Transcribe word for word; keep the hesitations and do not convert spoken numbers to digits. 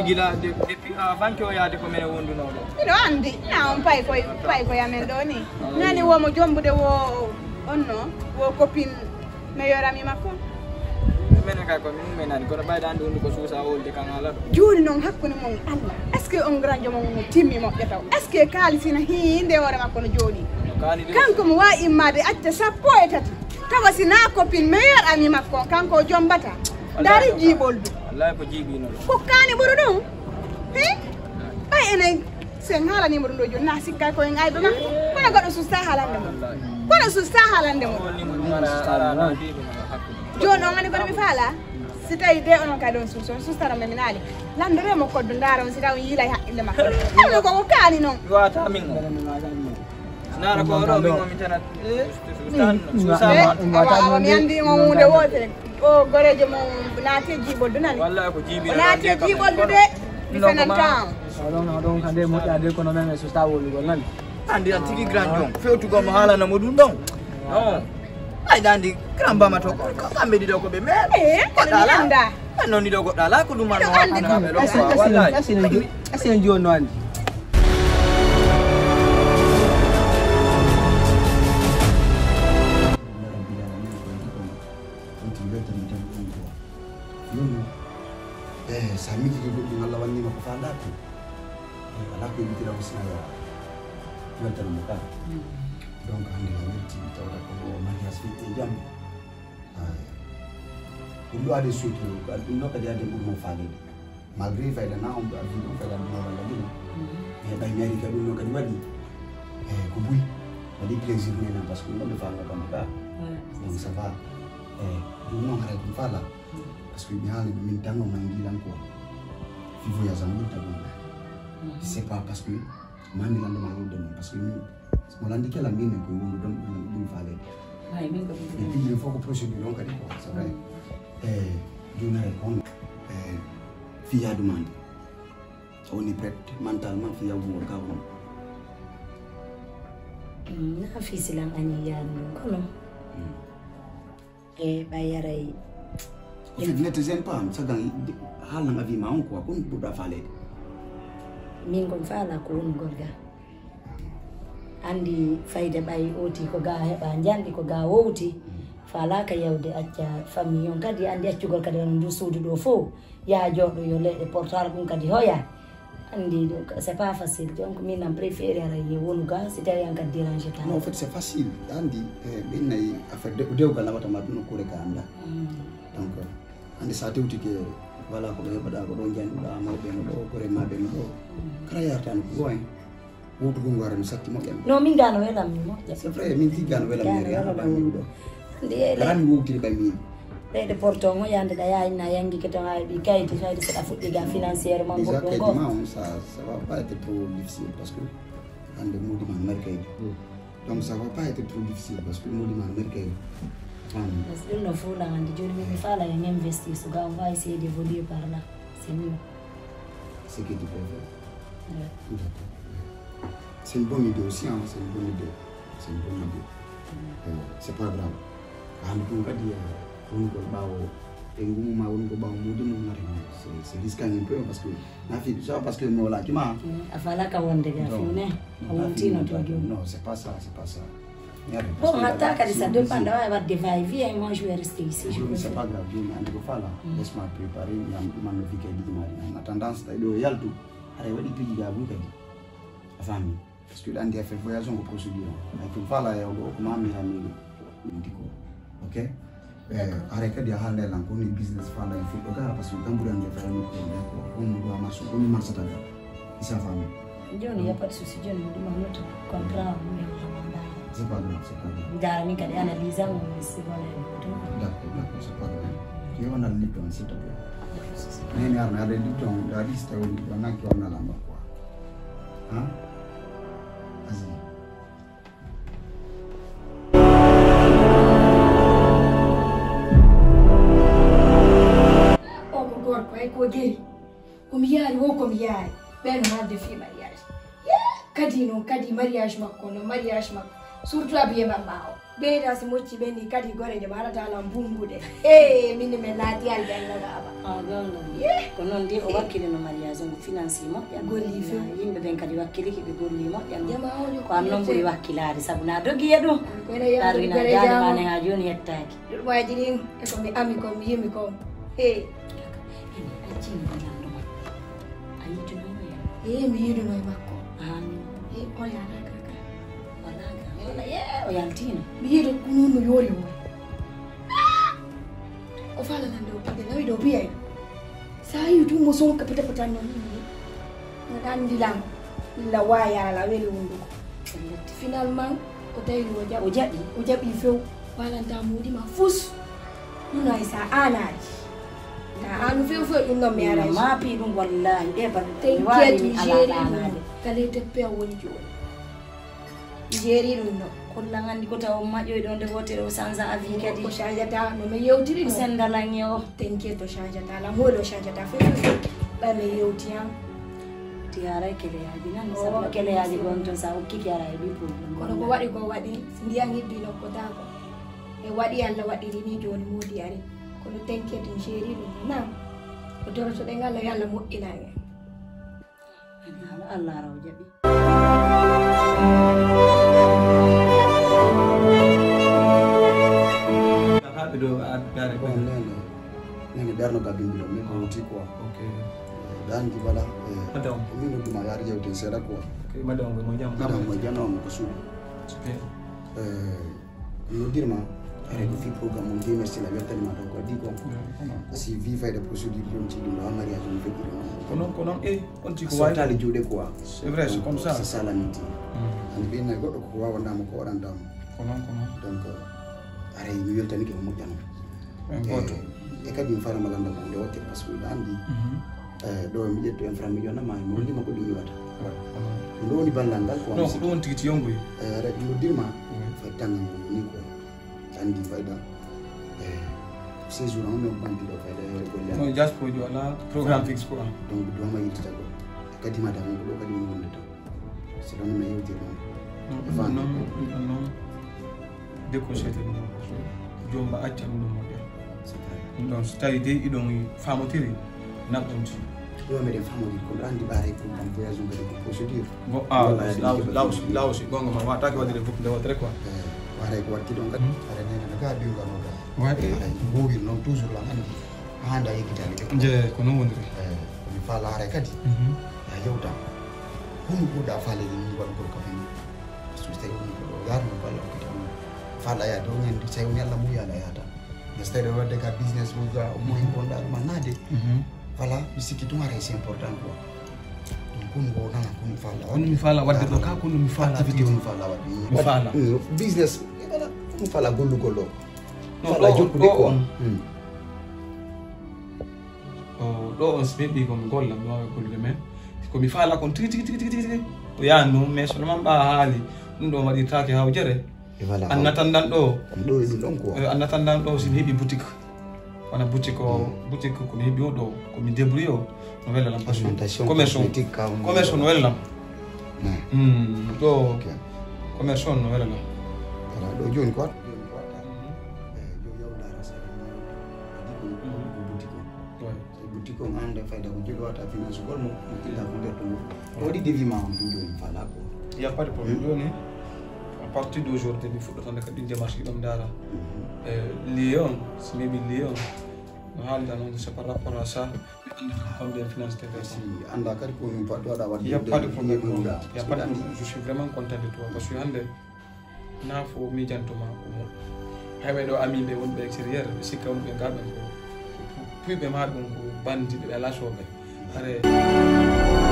Gila de- depuis avant que o yaade ko minen wondunoo ɗo. Miɗo anndi, na on pay koye, pay koye amen ɗo ni. Nani wo mo jombude wo on no, wo copine meilleur ami makko. Minen kay ko min minen nani, kono ɓayde anndi wondu ko suusa wolde kan haala ɗo. Jooni noon hakkunde mon Allah, est-ce que on granjo mon no timmi moƴƴa taw? Est-ce que kaalis ina hiinde hoore makko no jooni? No kaani de. Kanko mo waawi immaade acca sappo e tati. Tawa si na copine meilleur ami makko, kanko o jombata. Ndaari jiiɓol du. Wallahi ko jiiɓino ɗo. Ko kaani ɓuri ɗum. He? Ɓay enen, so en haalaniima ɗum ɗo jooni, na sikkay ko en ayɓe makko. Kono goɗɗo susta haalande mo. Kono susta haalande mo. Jooni on anndi kono mi faala. Si tawi de onon kadi on suuso, on sustara mi minaali. Landore mo koddu ndaara on si tawi on yiilay haqqille makko. Ɗum ɗo koko kaani noon. Wata min o. Nara ko ɗo min o mi tanat. Susan, susan. Awa mi anndi on huunde wootere. O goreejo mo naati e jiiɓoldu nani. Walla ko jiiɓi. O naati e jiiɓoldu de. Mi fenanta on. Oɗon oɗon hande moƴƴa de kono men e susta wolugol nani. Anndi an tigi grand jom. Fewtugol mo haalana mo ɗum ɗon. Non. Ay dandi grand bama to ko ko kamɓe ɗiɗo ko ɓe mere. Eh, ko ɗala. Ɓe noon ɗiɗo goɗɗo ala ko ɗum anno hakkana ɓe ɗo. Wallahi. Asina jooni no anndi. Ɗum tigi weltani tan ɗum quoi. Ɗum, eh, so a miijike goɗɗum Allah wannima ko faanɗa ko, eh, alaa ko yowitira mo sina ya weltana mo ka. Donc hannde a welti tawata ko mariage fii e jam. Ay. Ɗum ɗo ade suuti ɗum ɗo kadi ade ɓurmo faaleede. Malgré fayda na on ɗo addi ɗum fayda ɗum walla ɗum. Mais ɓay mi ari ka ɗum ɗo kadi waɗi. Eh, ko buy. Waɗi plaisir nena parce que ɗum ɗo ɓe faala kama ka. Donc ça va. Eh, ɗum noon haray ɗum faala. Parce que mi haali min tan o nangi lan quoi. Fi voyage am ɗum tagon. C'est pas parce que mami lande ma wonde non parce que min mo landi kela min ko wonde ɗon ɗum faale. Ay min ko ɗum. Ɗum fof ko procédure on kadi quoi, c'est vrai. Eh, ɗum haray ko on. Eh, fiyaadu ma ndi. A woni prête mentalement fiyaadu ngol ka on. Na fisilan ani yaadu kono. E ɓay yaray. En fait, ne te gêne pas, sagan haalan avis ma on quoi, ko ɗum ɓurɗa faaleede? Min ko mi faala ko wonugol ga. Anndi fayde ɓay oti ko ga heɓa njanɗi ko ga wowti. Faalaaka yawde acca famille on kadi anndi accugol kadi wano ndu suudu ɗo fof yaha jooɗo yo leɗɗe portable ɗum kadi hoya. Anndi ɗum ka- c'est pas facile, donc min am préféré ara ye wonu ga si tawi an kadi dérange ta. Non, en fait c'est facile. Anndi, eh, ɓen nayi affaire de- dewgal nawata ma ɗum nokkure ka annda. Donc anndi sa tewtike, voilà, ko ɗo heɓaɗa ko ɗo njanduɗa mawɓe no ɗo kore maɓe no ɗo. Kala yarata no ko en wowtu gongo ara mi satti moƴƴan. Non min gano welam mi moƴƴa. C'est vrai, min ti gano welam mi ari ha ɓanni ɗo. Ndi ele. Ara mi wowtiri ɓay min. Ɓeyde porto mo yande ɗa yaayna yangi ke ton ay ɓi kayti fayde seɗa fuɗɗi ga financièrement déjà goɗɗum kayti go. Ma on ça ça va pas être trop difficile parce que hande modi man mari kayti. Donc ça va pas être trop difficile parce que modi man mari kayti. Parce que ɗum no fuulan andi joni min mi faala en investir so ga on va essayer d'évoluer par là. C'est mieux. Ce que tu peux faire. Ouais. D'accord. C'est une bonne idée aussi, hein, c'est une bonne idée. C'est une bonne idée. Euh, c'est pas grave. Hande ɗum kadi wonugol ɓaawo e ngumu ma wonugol ɓaawo modi mum ngati non c'est c'est risquant un peu parce que na fi ça parce que mi wala kima. A fala ka wonde ga fi ne a wontino to jom. Non, c'est pas ça, c'est pas ça. Bon hatta kadi ça dépend awa wadde va et vient moi je vais rester ici je. C'est pas grave joni andi ko fala. Laisse-moi préparer yam ɗumanno fi kay ɗiɗi maɗi en attendant so tawi ɗo yaltu aray waɗi piiji ga buy kadi a faami. Parce que ɗo anndi affaire voyage on ko procédure on ay ko fala yawɗo o ko mami hani ɗum diko. Ok. Haray kadi a haalnde lan ko woni business fala en fuɗɗo ga parce que gamburi anndi affaire nokku on ko on mo ɗo marché ko mi marché taga isa faami. Joni y a pas de souci joni mi ɗum honoto contrat on mi yewta mo ndaga. C'est pas grave, c'est pas grave. Ndara min kadi analyse am mi sibone. D'accord, d'accord, c'est pas grave. Yo on a le lipton s'il te plaît. Neni arna ada lipton da liste on da nanki on na lamba quoi. Hein? Vas-y. O ko gorko ay ko geri. Ko mi yaari wo ko mi yaari ɓen haalde fii mariage. Ye kadi noon kadi mariage makko no mariage makko surtout abiye mamma o. Ɓeyda si mocci ɓe ni kadi gore nde maɗata lan bunguɗe. Ee, min min naati aljanna ga aba. A gonga. Ye. Ko noon de o wakkilino mariage on, finance moƴƴa. Golli few. Yimɓe ɓen kadi wakkiliki ɓe golli moƴƴa noon. Jama o ko an noon ɓuri wakkilaade sabu na dogi e ɗum. Ko ene yewtude gore jama. Nen ha jooni yettaaki. Ɗuɗumaji ɗin e ko mi ami ko mi yimi ko. Ee. Ene a jiimi ko ñalɗo ma. A yiituno mo ya? Ee, mi yiiduno e makko. Amin. Ee, o yaala kaka. Wala ga. Wala ye o yaltino. Mi yiido kununu yori mo. O fala nan do kide nawi do biyay. Sa yi tu mo son ka pata pata no ni. No dan dilam. La waya la weli wunduko. Finalement o tawi o jaɓi. O jaɓi. O jaɓi few. Walanta mudi ma fus. Ɗum ay sa anaji. Ta anu few few ɗum no mi ara. Ma pi ɗum wallahi e ba. Ten kiatu jeri ɗum. Kale te pe woni joni. Jeeri ɗum ɗo. Kollan anndi ko taw maƴƴoy ɗo nde wootere o change avis kadi. O change ata no mi yewtiri no. Senda lan e o. Tenke to change ata lan holo change ata fe fe. Ɓay mi yewti am. Ti haray keleyaaji nan sabu keleyaaji gon ton sa okkiki ara e ɗi problème. Kono ko waɗi ko waɗi si ndiyan hibbi nokkotako. E waɗi Allah waɗiri ni joni modi ari. Kono tenke to jeeri ɗum nan. Ko dorotoɗen Allah yo Allah moƴƴinan en. Allah raw jaɓi. Haa ɓe ɗo a daare ko. Bon, nene. Nene ɓerno gabin bilo mi ko wuti quoi. Ok. Dandi bala. Madam. Ko min ɗum ma yaari jawte seeɗa quoi. Ok, madam ko mo jam. Madam ko jam on ko suuɗi. Super. Eh, Noddirma, aɗa ko fi programme mum, Dieu merci, la weltanima taw ko addi ko. Parce que vie fayda procédure ɗum ci ɗum ɗo mariage on feƴƴi ɗum. Ko noon, ko noon, eh, on tigi ko wawi. Sottali juuɗe quoi. C'est vrai, c'est comme ça. C'est ça l'amitié. Andi ɓe nayi goɗɗo ko wawanɗamo ko waɗantamo. Ko noon, ko noon. Donc, aray mi weltani ke ko moƴƴano. En goto. E kadi mi fala maganda ko nde watte parce que ɗa andi. Eh, ɗo mi ƴettu infra mi yona ma mi hollima ko ɗum iwata. Ɗum ɗo woni ballal ngal ko. Non, ko ɗum woni tigi ti yonguy. Eh, aray ɗum noddirma. Fay tangal ngal woni ko. Andi fayda. Eh, séjour on mi on bandi ɗo fayda e golle. Non, diaspora jo ala programme fixe quoi. Donc ɗum ma yittita ko. Kadi madame ko ɗo kadi mi wonde to. Si ɗon no yewtirma. Non, non, non, non. Décroché ɗum ɗon ko joomba acca ɗum ɗon moƴƴa. Ɗum ɗon so tawi dey iɗon famotiri naɓɗon ti. Yo meɗen famodiri kono andi ɓaare ko kam voyage on kadi ko procédure. Go a law law law si gonga ma wataki wadire fof nde wotere quoi. Waray ko watti ɗon kadi. Aɗa nena no ga biwgano ga. Waɗi. Mbowir noon toujours lan andi. Haa nda yeggitaani de. Nje ko noon woniri. Eh, ko mi faala haray kadi. Ya yewta. Hunu ɓurɗa faaleede min waɗugol ka fini. Parce que so tawi woni ko ɗo yaarno balla ko kadi. Faala ya dow ñande so tawi woni Allah mo yala yata. Mais so tawi ɗo wadde ka business mo ga o mo hen gonɗa ɗum a naade. Voilà, mi sikki ɗum haray c'est important quoi. Ɗum kun ngo nana kun faala. Kun mi faala wadde ɗo ka kun mi faala activité on faala wadde. Mi faala. Business. Voilà, kun faala gollugol ɗo. Faala jokkude quoi. Ɗo on so ɓeɓi ko mi golla mi wawa gollude men. Ko mi faala kon tigi tigi tigi tigi tigi. O yaani noon mais so ɗoman ɓa haali ɗum ɗo waɗirtake hawjere. Voilà. Annatandan ɗo. Ɗo e ɗum ɗon quoi. Annatandan ɗo si mi heɓi boutique. Wona boutique o boutique ko mi heɓi o ɗo ko mi débrouille o no wela lam parce que commerce o commerce o no wela lam. Ɗo commerce o no wela lam. Voilà ɗo joni ko watta joni ko watta. Joni yaw ndara sa ko boutique o. Boutique o ande fayda ko joni wata finance gol mo illa ko nder to mo. O waɗi devis ma on ɗum joni fala ko. Il y a pas de problème joni. À partir d'aujourd'hui mi fuɗɗotande kadi démarche ɗum dara. Lien on so mi heɓi lien on no haalida noon c'est par rapport à ça. Mi anda kam combien finance te si anda kadi ko min paɗɗo aɗa waɗde. Il y a pas de problème. Il y a pas de problème. Je suis vraiment content de toi parce que hande na fo miijantoma ko moƴƴi. Hayɓe ɗo amiiɓe wonɓe extérieur ɓe sikka wonɓe ngaɗon ko puyɓe ma ɗum ko bandiɓe ɓe ala soɓe. Are.